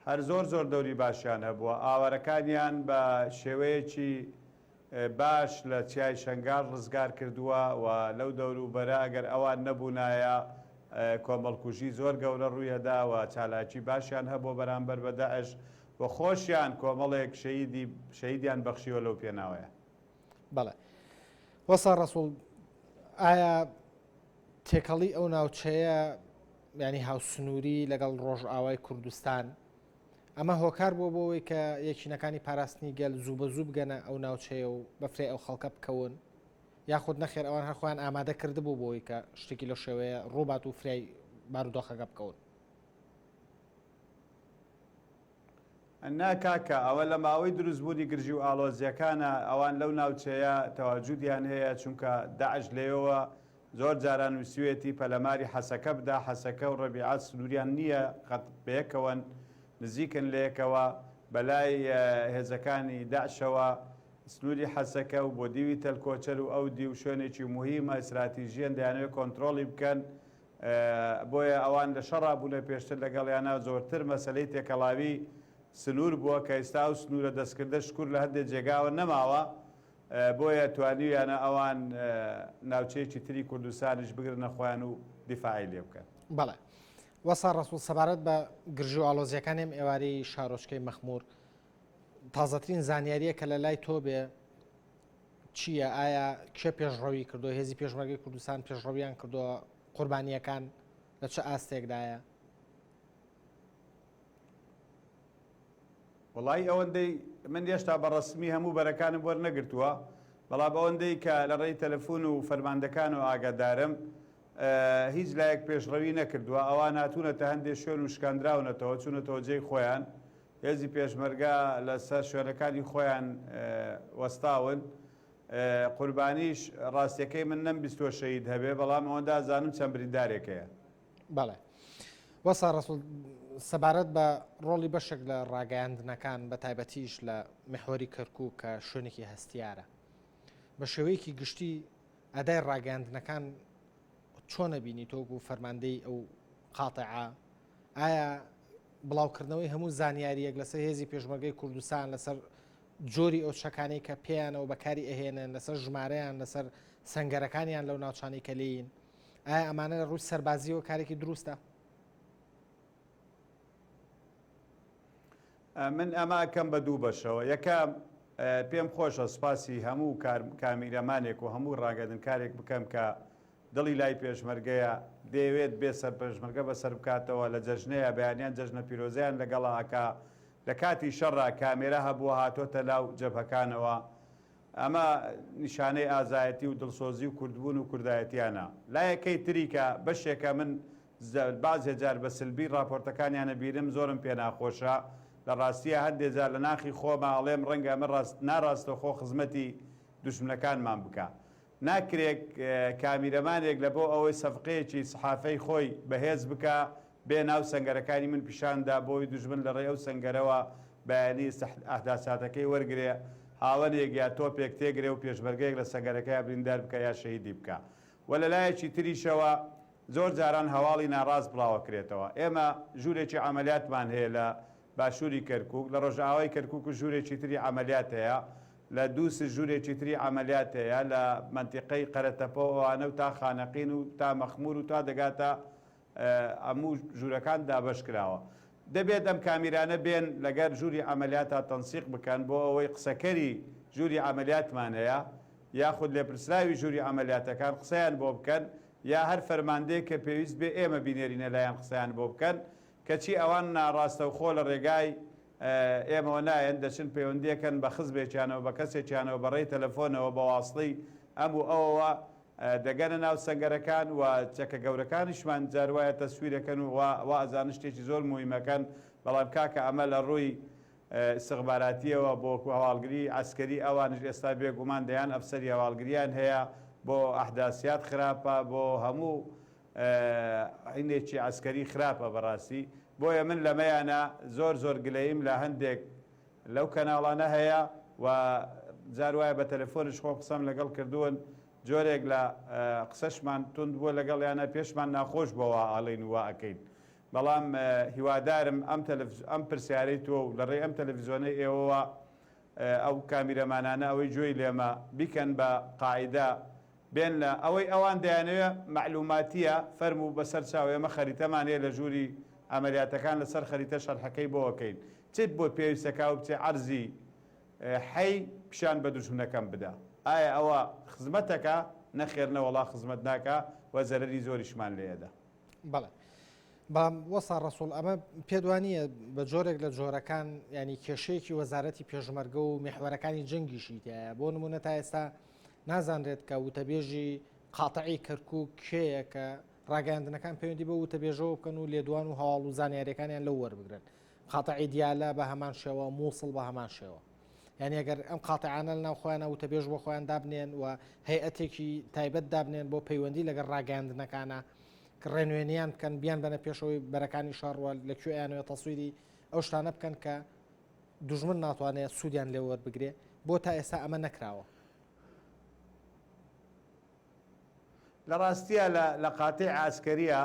هەر زۆر زۆر دەوری باشیان هەبووە، ئاوارەکانیان بە شێوەیەکی باش لە چیای شەنگال ڕزگار کردووە و لەو دەوروبەرە ئەگەر ئەوان نەبوونایە کۆمەڵکوژی زۆر گەورە ڕوویەدا و چالاکی باشیان هەبووە بەرامبەر بە داعش و خۆشیان کۆمەڵێک شەهیدی شەهیدیان بەخشیوە لەو پێناوەیە. بەڵێ وەسا ڕەسوڵ ئایا تێکەڵی ئەو ناوچەیە ینی هاوسنووری لەگەڵ ڕۆژئاوای کوردستان ئەمە هۆکار بووە بۆ ئەوەی کە یەکینەکانی پاراستنی گەل زوو بە زوو بگەنە ئەو ناوچەیە و بەفرێ ئەو خەڵکە بکەون یاخود نەخێر ئەوان هەر خۆیان ئامادە کردبوو بۆ ئەوەی کە شتێکی لەو شێوەیە ڕووبات و فریای بارودۆخەکە بکەون. نا کاکە ئەوە لە ماوەی دروست بوونی گرژی و ئاڵۆزیەکانە ئەوان لەو ناوچەیە تەواجودیان هەیە چونکە داعش لەوێوە زۆر جاران ویستویەتی پەلەماری حەسەکە بدا حەسەکە و ڕەبیعە سنوریان نیە قەت بەیەکەوەن نزیکن لەیەکەوە بەلای هێزەکانی داعشەوە سنوری حەسەکە و بۆ دیوی تەل کۆچەر و ئەو دیو شوێنێکی موهیمە ئیستراتیژیەن دەیانەوێت کۆنترۆڵی بکەن بۆیە ئەوان لە شەڕا بوونە پێشتر لەگەڵیانا زۆرتر مەسەلەی تێکەڵاوی سنوور بووە کە ئیستا ئەو سنوورە دەستکردە شکور لە هەندێ جێگاوە نەماوە بۆیە توانیویانە ئەوان ناوچەیەکی تری کوردستانیش بگرنە خۆیان و دیفاعی لێ بکەن. بەڵێ وەستا ڕەسوڵ سەبارەت بە گرژی و ئاڵۆزییەکانی ئەم ئێوارەی شارۆچکەی مەخموور تازەترین زانیارییە کە لە لای تۆ بێ چییە؟ ئایا کێ پێشڕەوی کردووە؟ هێزی پێشمەرگەی کوردستان پێشڕەویان کردووە؟ قوربانییەکان لە چ ئاستێکدایە؟ وەڵایی ئەوەندەی من هێشتا بە ڕەسمی هەموو بەرەکانم وەرنەگرتووە، بەڵام ئەوەندەی کە لە ڕێی تەلەفون و فەرماندەکانەوە ئاگادارم هیچ لایەک پێشڕەوی نەکردووە، ئەوان هاتوونەتە هەندێ شوێن و شکاندراونەتەوە، چوونەتەوە جێی خۆیان، هێزی پێشمەرگە لەسەر شوێنەکانی خۆیان وەستاون، قوربانیش ڕاستیەکەی من نەمبیستووە شەهید هەبێ، بەڵام ئەوەندە ئەزانم چەند بریندارێک هەیە. بەڵێ وەستا ڕەسوڵ، سەبارەت بە ڕۆڵی بەشێک لە ڕاگەیاندنەکان بە تایبەتیش لە میحوەری کەرکووک کە شوێنێکی هەستیارە، بە شێوەیەکی گشتی ئەدای ڕاگەیاندنەکان چۆن ئەبینی تۆ وەکو فەرماندەی ئەو قاتعە؟ ئایا بڵاوکردنەوەی هەموو زانیارییەک لەسەر هێزی پێشمەرگەی کوردستان لەسەر جۆری ئەو چەکانەی کە پێیانەوە بەکاری ئەهێنن لەسەر ژمارەیان لەسەر سەنگەرەکانیان لەو ناوچانەی کە لێین ئایا ئەمانە لە ڕووی سەربازیەوە کارێکی دروستە؟ من ئەمە ئەکەم بە دوو بەشەوە یەکەم پێم خۆشە سوپاسی هەموو کامیرەمانێک و هەموو ڕاگەدنکارێک بکەم کە. دڵی لای پێشمەرگەیە، دەیەوێت بێ سەر پێشمەرگە بەسەر بکاتەوە، لە جەژنەیە بەیانیان جەژنە پیرۆزەیان لەگەڵا ئەکا، لە کاتی شەڕا کامێرا هەبووە هاتۆتە لاو جەبهەکانەوە، ئەمە نیشانەی ئازایەتی و دڵسۆزی و کوردبوون و کوردایەتیانە. لایەکەی تری کە بەشێکە من بەعزێ جار بە سلبی ڕاپۆرتەکانیان ئەبینم زۆرم پێ ناخۆشە، لە ڕاستیا هەندێ جار لە ناخی خۆما ئەڵێم ڕەنگە ئەمە ڕاست ناڕاستەوخۆ خزمەتی دوژمنەکانمان بکا. ناکرێک کامیرەمانێک لە بۆ ئەوەی سەفقەیەکی سحافەی خۆی بەهێز بکا بێ ناو سەنگەرەکانی من پیشان دا بۆی دوژمن لە ڕێی ئەو سەنگەرەوە بەیانی ئەهداساتەکەی وەرگرێ هاوەنێک یا تۆپێک تێگرێ و پێشمەرگەیەک لە سەنگەرەکەیا بریندار بکا یا شەهیدی بکا و لە لایەکی تریشەوە زۆر جاران هەواڵی ناڕاست بڵاوەکرێتەوە ئێمە ژوورێکی عەمەلیاتمان هەیە لە باشووری کەرکووک، لە ڕۆژئاوای کەرکووک ژوورێکی تری عەمەلیات هەیە، لە دووس ژوورێکی تری عەمەلیات هەیە، لە مەنتیقەی قەرەتەپە و ئەوانە و تا خانەقین و تا مەخموور و تا دەگاتە هەموو ژوورەکان دابەش کراوە. دەبێت ئەم کامیرانە بێن لەگەر ژووری عەمەلیاتا تەنسیق بکەن بۆ ئەوەی قسەکەری ژووری عەمەلیاتمان هەیە یاخود لێپرسراوی ژووری عەمەلیاتەکان قسەیان بۆ بکەن یا هەر فەرماندەیەک کە پێویست بێ ئێمە بینێرینە لایان قسەیان بۆ بکەن کەچی ئەوان ناڕاستەوخۆ لە ڕێگای ئێمەوە نایەن، دەچن پەیوەندییەکەن بە خزمێکیانەوە، بە کەسێکیانەوە، بە ڕێی تەلەفۆنەوە، بە واسڵەی ئەم و ئەوەوە دەگەنە ناو سەنگەرەکان و چەکە گەورەکانیشمان جار وایە تەسویرەکەن و وا ئەزانن شتێکی زۆر موهیمەکەن، بەڵام کاکە ئەمە لە ڕووی ئیستخباراتییەوە بۆ هەواڵگری عەسکەری ئەوانیش ئێستا بێگومان دەیان ئەفسەری هەواڵگریان هەیە، بۆ ئەحداسیات خراپە، بۆ هەموو هینێکی عەسکەری خراپە بەڕاستی بۆیە من لەمەیانە زۆر زۆر گلەییم لە هەندێک لەو کەناڵانە هەیە و جار وایە بە تەلەفۆنیش خۆم قسەم لەگەڵ کردوون جۆرێک لە قسەشمان توند بووە لەگەڵیانە پێشمان ناخۆش بووە وا ئەڵێین و وا ئەکەین بەڵام هیوادارم ئەم ئەم پرسیارەی تۆ و لەڕێی ئەم تەلەفزیۆنەی ئێوەوە ئەو کامیرەمانانە ئەوەی گوێی لێمە بیکەن بە قاعیدە بێن لە ئەوەی ئەوان دەیانەوێ مەعلوماتیە فەرموو بەسەر چاو ئێمە خەریتەمان هەیە لە ژووری عەمەلیاتەکان لەسەر خەریتە شەرحەکەی بۆ ئەکەین چت بۆ پێویستە کا و بچێ عەرزی حەی پیشان بە دوژمنەکەم بدە ئایا ئەوە خزمەتەکە نەخێر نەوەڵا خزمەت ناکا و زەرەری زۆریشمان لێ ئەدا. بەڵێ بەڵام وەسا ڕەسوڵ ئەمە پێت وانییە بە جۆرێک لە جۆرەکان ینی کێشەیەکی وەزارەتی پێشمەرگە و میحوەرەکانی جەنگیشی تایە بۆ نمونە تا ئێستا نازانرێت کە وتەبێژی قاتعی کەرکک کێیە کە ڕاگەیاندنەکان پەیوەندی بە وتەبێژەوە بکەن و لێدوان و هەواڵ و زانیاریەکانیان لەو وەربگرن قاتعی دیالە بە هەمان شێوە مووسڵ بە هەمان شێوە یعنی ئەگەر ئەم قاتعانە لە ناو خۆیانە وتەبێژ بۆ خۆیان دابنێن و هەیئەتێکی تایبەت دابنێن بۆ پەیوەندی لەگەڵ ڕاگەیاندنەکانە کە ڕێنوێنیان بکەن بیان بەنە پێشەوەی بەرەکانی شەڕوە لە کوێیانەوە تەسویری ئەو شتانە بکەن کە دوژمن ناتوانێت سوودیان لێ وەربگرێ بۆ تا ئێستا ئەمە نەکراوە. لە ڕاستیا لە لە قاتیع عەسکەریە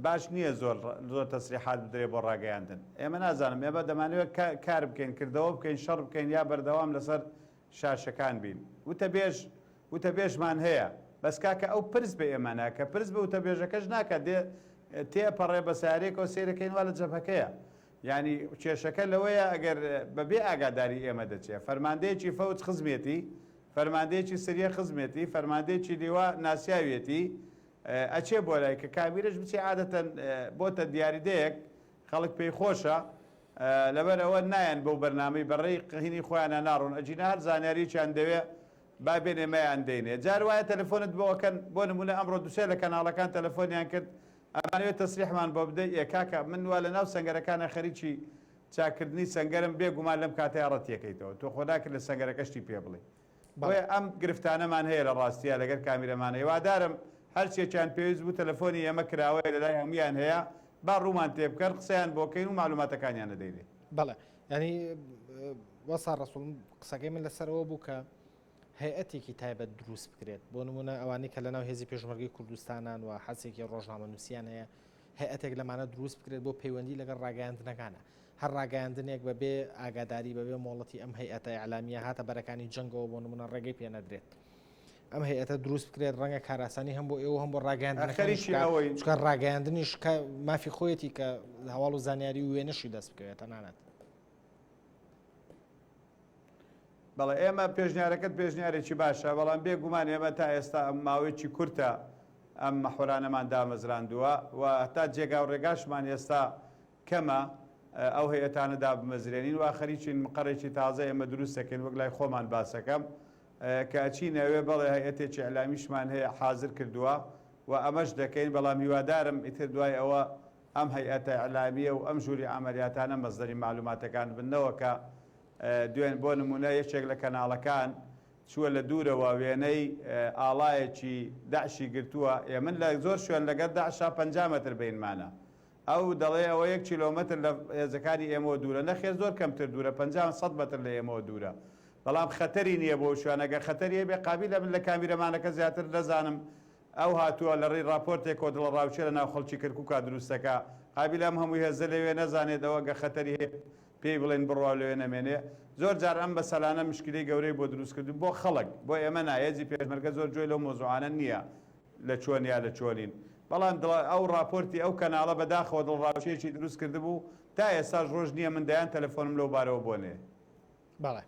باش نییە زۆر زۆر تەسریحات بدرێ بۆ ڕاگەیاندن ئێمە نازانم ئێمە دەمانەوێت کار بکەین کردەوە بکەین شەڕ بکەین یا بەردەوام لەسەر شاشەکان بین وتەبێژ وتەبێژمان هەیە بەس کاکە ئەو پرس بە ئێمە ناکە پرس بە وتەبێژەکەش ناکە دێ تێپەڕێ بە سارێکەوە سێرەکەین وا لە جەبهەکەیە یانی کێشەکە لەوەیە ئەگەر بەبێ ئاگاداری ئێمە دەچێ فەرماندەیەکی فەوج خزمێتی فەرماندەیەکی سریە خزمێتی، فەرماندەیەکی لیوا ناسیاویەتی، ئەچێ بۆ لای، کە کامیرەش بچێ عادەتەن بۆتە دیاریدەیەک، خەڵک پێی خۆشە، لەبەر ئەوە نایەن بەو بەرنامەی بە ڕێی هینی خۆیانا ناڕۆن، ئەگینا هەر زانیارییەکیان دەوێ با بێن ئێمەیان دەینێ. جار وایە تەلەفۆنت بۆ ئەکەن، بۆ نموونە ئەمڕۆ دوسێ لە کەناڵەکان تەلەفۆنیان کرد، ئەمانەوێ تەسریحمان بۆ بدەی، ئێ کاکە من وا لە ناو سەنگەرەکانا خەریکی چاککردنی سەنگەرم بێ گومان لەم کاتەیا ڕەتیەکەیتەوە تۆ خۆ ناکرێت لە سەنگەرەکە شتی پێ بڵێی بۆیە ئەم گرفتانەمان هەیە لە ڕاستیا لەگەر کامیرەمانە هیوادارم هەرچیەکیان پێویست بوو تەلەفۆنی ئێمە کراوەیە لەلای هەموویان هەیە با ڕوومان تێبکەن قسەیان بۆ کەین و مەعلوماتەکانیان ئەدەینێ. بەڵێ یانی وەسا ڕەسوڵ قسەکەی من لەسەرەوە بوو کە هەیئەتێکی تایبەت دروست بکرێت بۆ نمونە ئەوانەی کە لەناو هێزی پێشمەرگەی کوردستانان و حەسێکی ڕۆژنامەنووسیان هەیە هەیئەتێک لەمانە دروست بکرێت بۆ پەیوەندی لەگەڵ ڕاگەیاندنەکانە هەر ڕاگەیاندنێک بەبێ ئاگاداری بەبێ مۆڵەتی ئەم هەیئەتە ئیعلامیە هاتە بەرەکانی جەنگەوە بۆ نمونە ڕێگەی پێ نەدرێت ئەم هەیئەتە دروست بکرێت ڕەنگە کاراسانی هەم بۆ ئێوە هەم بۆ ڕاگەیاندنەکانیش خەریکی بکات ئەوەین. چونکە ڕاگەیاندنیش کە مافی خۆیەتی کە هەواڵ و زانیاری و وێنەشی دەست بکەوێت تەنانەت. بەڵێ ئێمە پێشنیارەکەت پێشنیارێکی باشە، بەڵام بێ گومان ئێمە تا ئێستا ماوەیەکی کورتە. ئەم مەحوەرانەمان دامەزراندووە و هەتا جێگا و ڕێگاشمان ئێستا کەمە ئەو هەیئەتانە دابمەزرێنین وا خەریکین مقەڕێکی تازە ئێمە دروست دەکەین وەک لای خۆمان باسەکەم کە ئەچینە ئەوێ بەڵێ هەیئەتێکی ئیعلامیشمان هەیە حازر کردووە و ئەمەش دەکەین بەڵام هیوادارم ئیتر دوای ئەوە ئەم هەیئەتە ئیعلامیە و ئەم ژووری عەمەلیاتانە مەسدەری مەعلوماتەکان بن نەوەکە دوێن بۆ نمونە یەکێک لە کەناڵەکان چووە لە دوورەوە وێنەی ئاڵایەکی دەعشی گرتووە ئێ من لە زۆر شوێن لەگەر دەعشا 50 مەتر بەینمانە ئەو دەڵێ ئەوە یەک کیلۆمەتر لە هێزەکانی ئێمەوە دوورە نەخێر زۆر کەمتر دوورە 50 100 مەتر لە ئێمەوە دوورە بەڵام خەتەری نییە بۆ شوێنە گەر خەتەری هەبێ قابیلە من لە کامیرەمانەکە زیاتر نەزانم ئەو هاتووە لە ڕێی ڕاپۆرتێکەوە دڵەڕاوکێ لە ناو خەڵکی کەرکوکا دروست دەکا. قابیلە ئەم هەموو هێزە لەوێ نەزانێت ئەوە گەر خەتەری هەیە پێی بڵێن بڕوا و لەوێ نەمێنێ. زۆر جار ئەم مەسەلانە مشکیلەی گەورەی بۆ دروست کردوون بۆ خەڵک، بۆ ئێمە نا، هێزی پێشمەرگە زۆر گوێی لەو مەوزوعانە نییە لە چۆن یا لە چۆنین. بەڵام دڵە ئەو ڕاپۆرتی ئەو کەناڵە بە داخەوە دڵڕاوکێیەکی دروست کردبوو تا ئێستاش ڕۆژ نییە من دەیان تەلەفۆنم لەو بارەوە بۆ نێ. بەڵێ.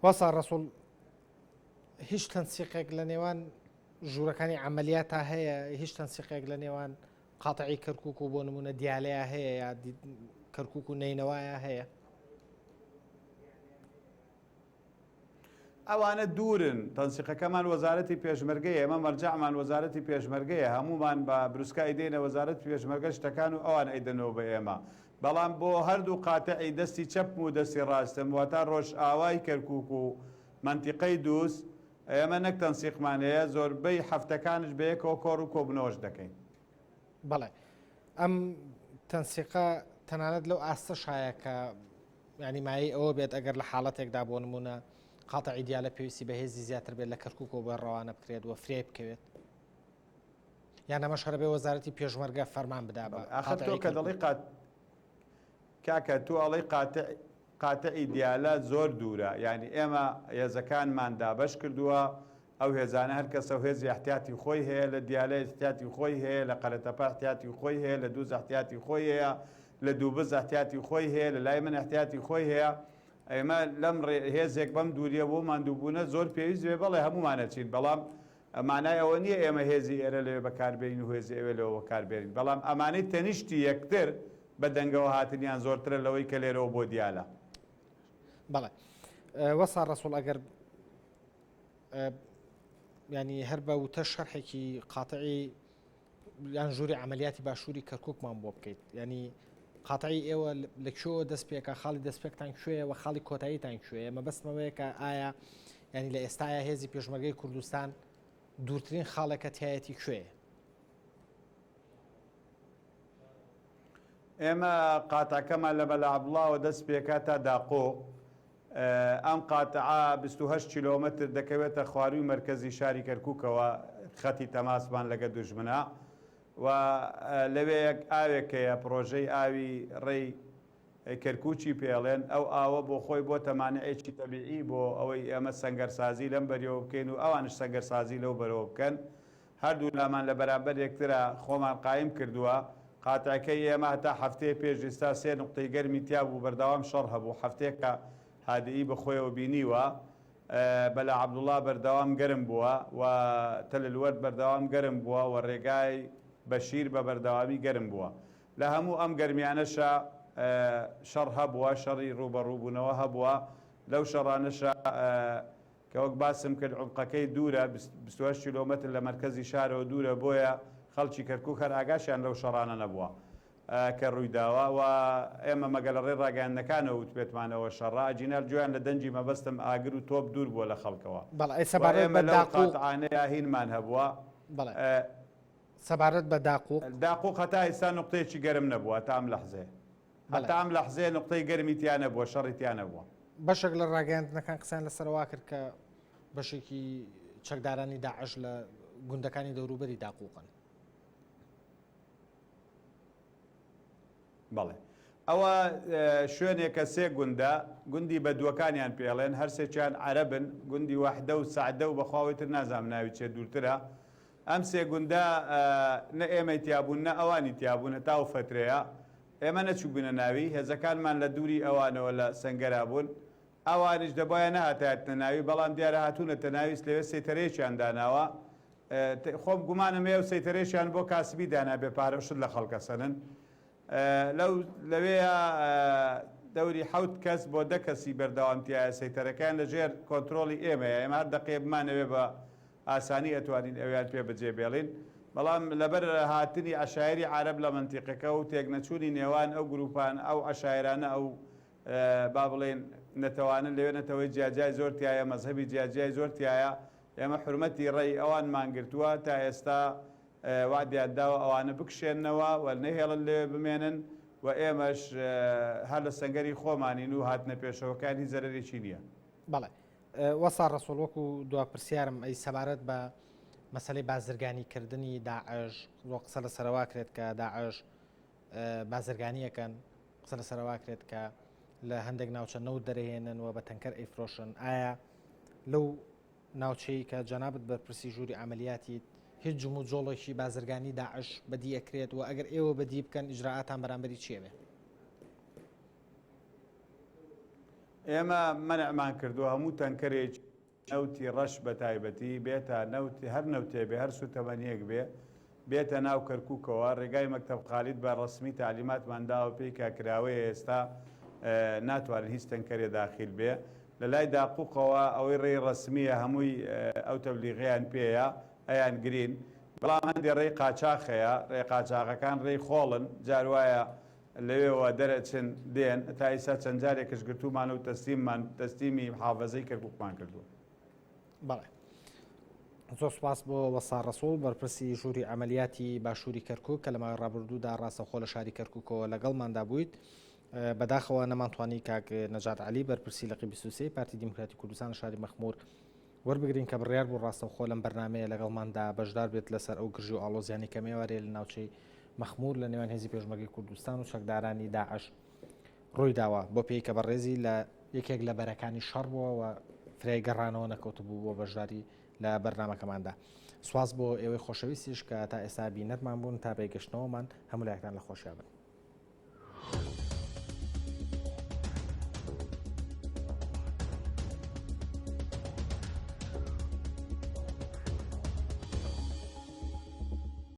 وەستا ڕەسوڵ هیچ تەنسیقێک لە نێوان ژوورەکانی عملیاتا هەیە هیچ تەنسیقێک لە نێوان قاتعی کەرکک و بۆ نمونە دیالەیە هەیە یا کەرکک و نەینەوایە هەیە ئەوانە دوورن تەنسیقەکەمان وەزارەتی پێشمەرگەیە ئێمە مەرجەعمان وەزارەتی پێشمەرگەیە هەمومان بە بروسکە ئەیدەینە وەزارەتی پێشمەرگە شتەکان و ئەوان ئەیدەنەوە بە ئێمە بەڵام بۆ هەردوو قاتعی دەستی چەپم و دەستی ڕاستم واتا ڕۆژئاوای کەرکوک و مەنتیقەی دووز، ئێمە نەک تەنسیقمان هەیە، زۆربەی هەفتەکانش بەیەکەوە کۆڕ و کۆبوونەوەش دەکەین. بەڵێ ئەم تەنسیقە تەنانەت لەو ئاستەشایە کە ینی مایەی ئەوە بێت ئەگەر لە حاڵەتێکدا بۆ نمونە قاتعی دیالە پێویستی بە هێزی زیاتر بێت لە کەرکووکەوە بۆ ڕەوانە بکرێت و فریای بکەوێت یان ئەمەش هەر بێ وەزارەتی پێشمەرگە فەرمان بدا بە ئاخر تۆ کە دەڵێی قات کاکە تۆ ئەڵێی قاتع قاتعی دیالە زۆر دوورە یانی ئێمە هێزەکانمان دابەش کردووە ئەو هێزانە هەر کەسە و هێزی احتیاتی خۆی هەیە لە دیالە احتیاتی خۆی هەیە لە قەرەتەپە احتیاتی خۆی هەیە لە دووز احتیاتی خۆی هەیە لە دووبز احتیاتی خۆی هەیە لە لای من احتیاتی خۆی هەیە ئێمە لەم هێزێک بەم دووریە بۆ ماندووبوونە زۆر پێویست بێ بەڵێ هەموومان ئەچین بەڵام مانای ئەوە نییە ئێمە هێزی ئێرە لەوێ بەکار بێنین و هێزی ئەوێ لەوە بەکار بێنین، بەڵام ئەمانەی تەنیشتی یەکتر بە دەنگەوە هاتنیان زۆرترە لەوەی کە لێرەوە بۆ دیالە. بەڵێ وەسا ڕەسوڵ ئەگەر ینی هەر بە وتە شەرحێکی قاتعی یان ژووری عملیاتی باشووری کەرککمان بۆ بکەیت ینی قاتعی ئێوە لە کوێوە دەست پێکە خاڵی دەستپێکتان کوێیە و خاڵی کۆتاییتان کوێیە مەبەستمەوەیە کە ئایا ینی لە ئێستایا هێزی پێشمەرگەی کوردستان دوورترین خاڵێکە تایەتی کوێیە؟ ئێمە قاتعەکەمان لە مەلا عەبدوڵاوە دەست پێکا تا داقۆ ئەم قاتعە 28 کیلۆمەتر دەکەوێتە خوارووی مەرکەزی شاری کەرکووکەوە خەتی تەماسمان لەگە دوژمنە و لەوێ یەک ئاوێک هەیە پڕۆژەی ئاوی ڕێی کەرکوکی پێ ئەڵێن، ئەو ئاوە بۆ خۆی بۆتە مانعێکی تەبیعی بۆ ئەوەی ئێمە سەنگەرسازی لەم بەریەوە بکەین و ئەوانش سەنگەرسازی لەو بەرەوە بکەن. هەردوو لامان لە بەرامبەر یەکترا خۆمان قایم کردووە. قاتعەکەی ئێمە هەتا هەفتەیە پێش ئیستا سێ نوقتەی گەرمی تیا بوو بەردەوام شەڕ هەبوو هەفتەیەکە هادئی بە خۆیەوە بینیوە. بەلا عەبدوڵا بەردەوام گەرم بووە و تەل الوەرد بەردەوام گەرم بووە و ڕێگای بەشیر بە بەردەوامی گەرم بووە. لە هەموو ئەم گەرمیانەشا شەڕ هەبووە، شەڕی ڕووبەڕووبوونەوە هەبووە، لەو شەڕانەشا کە وەک باسم کرد عومقەکەی دوورە، 28 کیلۆمەتر لە مەرکەزی شارەوە دوورە، بۆیە خەڵکی کەرکووک هەر ئاگاشیان لەو شەڕانە نەبووە کە ڕوویداوە و ئێمە مەگەر لە ڕێی ڕاگەیاندنەکانەوە وتبێتمان ئەوە شەڕە، ئەگینا گوێیان لە دەنگی مەبەستم ئاگر و تۆپ دوور بووە لە خەڵکەوە بەڵێ ئەی و سەبارەت ئێمە بە لەو داقوق؟ قاتعانەیا هینمان هەبووە. بەڵێ. سەبارەت بە داقوق؟ داقوق هەتا ئیستا نوقتەیەکی گەرم نەبووە هەتا ئەم لەحزەیە. بەڵێ. هەتا ئەم لەحزەیە نوقتەی گەرمی تیا نەبووە، شەڕی تیا نەبووە. بەشێک لە ڕاگەیاندنەکان قسەیان لەسەر ئەوە کرد کە بەشێکی چەکدارانی داعش لە گوندەکانی دەوروبەری داقوقن. بەڵێ. ئەوە شوێنێکە سێ گوندە، گوندی بەدووەکانیان پێ ئەڵێن، هەرسێکیان عەرەبن، گوندی وەحدە و سەعدە و بەخوا ئەوەی تر نازانم ناوی چیە دوورترە. ئەم سێ گوندە نە ئێمەی تیا بوون نە ئەوانی تیا بوون هەتا ئەو فەترەیە ئێمە نەچووبووینە ناوی، هێزەکانمان لە دووری ئەوانەوە لە سەنگەرا بوون، ئەوانیش دەبوایە نەهاتایەتنە ناوی، بەڵام دیارە هاتوونەتە ناوی، لەوێ سەیتەرەیەکیان داناوە. خۆم گومانم هەیە و سەیتەرەیشیان بۆ کاسبی دانا بێ پارە و شت لە خەڵک ئەسەنن. لەو لەوێیا دەوری حەوت کەس بۆ دە کەسی بەردەوام تیایە سەیتەرەکەیان لە ژێر کۆنترۆڵی ئێمەیە ئێمە هەر دەقەیە بمانەوێ بە ئاسانی ئەتوانین ئەویان پێ بەجێ بێڵین بەڵام لەبەر هاتنی عەشایری عەرەب لە مەنتیقەکە و تێکنەچوونی نێوان ئەو گروپان ئەو عەشایرانە ئەو با بڵێین نەتەوانە لەوێ نەتەوەی جیاجیای زۆر تیایە مەزهەبی جیاجیای زۆر تیایە ئێمە حورمەتی ڕەئی ئەوانمان گرتووە تا ئێستا وەعدیان داوە ئەوانە بکشێننەوە و نەهێڵن لەوێ بمێنن و ئێمەش هەر لە سەنگەری خۆمانین و هاتنە پێشەوەکان هیچ زەرەرێکی نییە. بەڵێ وەستا ڕەسوڵ وەکو دوا پرسیارم ئەی سەبارەت بە مەسەلەی بازرگانی کردنی داعش زۆر قسە لەسەرەوە کرێت کە داعش بازرگانیەکەن قسە لەسەرەوە کرێت کە لە هەندێک ناوچە نەوت دەرەهێنن و بە تەنکەر ئەیفرۆشن ئایا لەو ناوچەی کە جەنابت بەرپرسی ژووری عەمەلیاتیت هیچ جموجۆڵێکی بازرگانی داعش بەدی ئەکرێت و ئەگەر ئێوە بەدی بکەن ئیجرائاتان بەرامبەری چیە بێ؟ ئێمە مەنعمان کردووە هەموو تەنکەرێکی نەوتی ڕەش بە تایبەتی بێتە نەوت هەر نەوتێ بێ هەر سوتەمەنیەک بێ بێتە ناو کەرکوکەوە ڕێگای مەکتەب خالید بە ڕەسمی تەعلیماتمان داوە پێی کە کراوەیە ئێستا ناتوانن هیچ تەنکەرێ داخیل بێ لە لای داقوقەوە ئەوەی ڕێی ڕەسمیە هەمووی ئەو تەبلیغەیان پێیە ئەیان گرین بەڵام هەندێ ڕێی قاچاخ هەیە ڕێ قاچاغەکان ڕێی خۆڵن جار وایە لەوێوە دەرئەچن دێن تا ئیستا چەند جارێکش گرتوومانە و تەسلیممان تەسلیمی محافەزەی کەرکوکمان کردووە. بەڵێ زۆر سوپاس بۆ وەستا ڕەسوڵ بەرپرسی ژووری عەمەلیاتی باشووری کەرکوک کە لە ماوەی ڕابردوودا ڕاستەوخۆ لە شاری کەرکوکەوە لەگەڵماندا بوویت بەداخەوە نەمانتوانی کاک نەجات عەلی بەرپرسی لقی 23 پارتی دیموکراتی کوردستان لە شاری مەخمور وەربگرین کە بڕیار بوو ڕاستەوخۆ لەم بەرنمەیە لەگەڵماندا بەشدار بێت لەسەر ئەو گرژی و ئاڵۆزیانی کە مێوارێ لە ناوچەی مەخمور لە نێوان هێزی پێشمەرگەی کوردستان و چەکدارانی داعش ڕوویداوە، بۆ پێی کە بەڕێزی لە یەکێک لە بەرەکانی شەڕ بووە و فرای گەڕانەوە نەکەوتبوو بۆ بەشداری لە بەرنامەکەماندا. سواس بۆ ئێوەی خۆشەویستیش کە تا ئێستا بینەرمان بوون تا بەیگەشتنەوەمان هەموو لایەکتان لە خۆشیا بن.